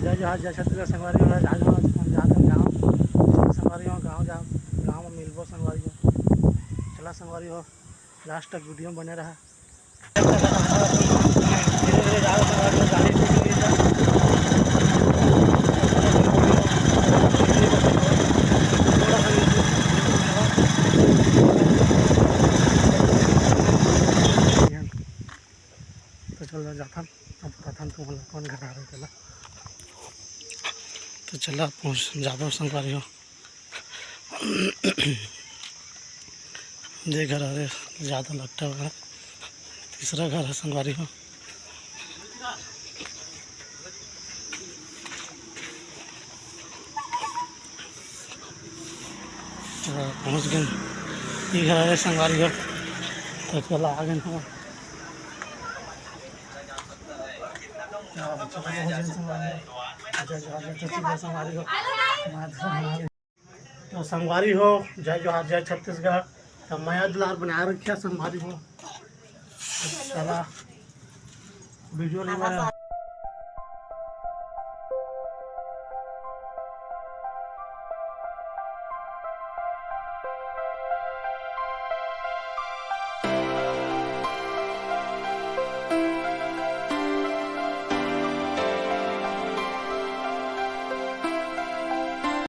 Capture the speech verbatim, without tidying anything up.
जय जोहार, जय छत्तीसगढ़ संगवारी हो। आज हम जात हन गाँव। संगवारी हो, गाँव जा, गाँव में मिलबो संगवारी हो। चला संगवारी हो, लास्ट तक वीडियो में बने रहा। धीरे धीरे जाओ संगवारी हो, गाड़ी टूट गई था। तो चल जाथन, अब बताथन तुमन ला कौन घर आ रहे तेला। तो चला पहुँच जाबो संगवारी हो। दे घर हरे, ज़्यादा लगता है, तीसरा घर है संगवारी हो। हाँ, पहुँच गए ये घर हरे संगवारी हो। तो चला आ गए हम। हाँ, चला पहुँच गए संगवारी हो। जय जोहार, जय छत्तीसगढ़ संगवारी हो। तो संगवारी हो, जय जोहार, जय छत्तीसगढ़। तो मया दुलार बनाए रखिया संगवारी हो। चला वीडियो ले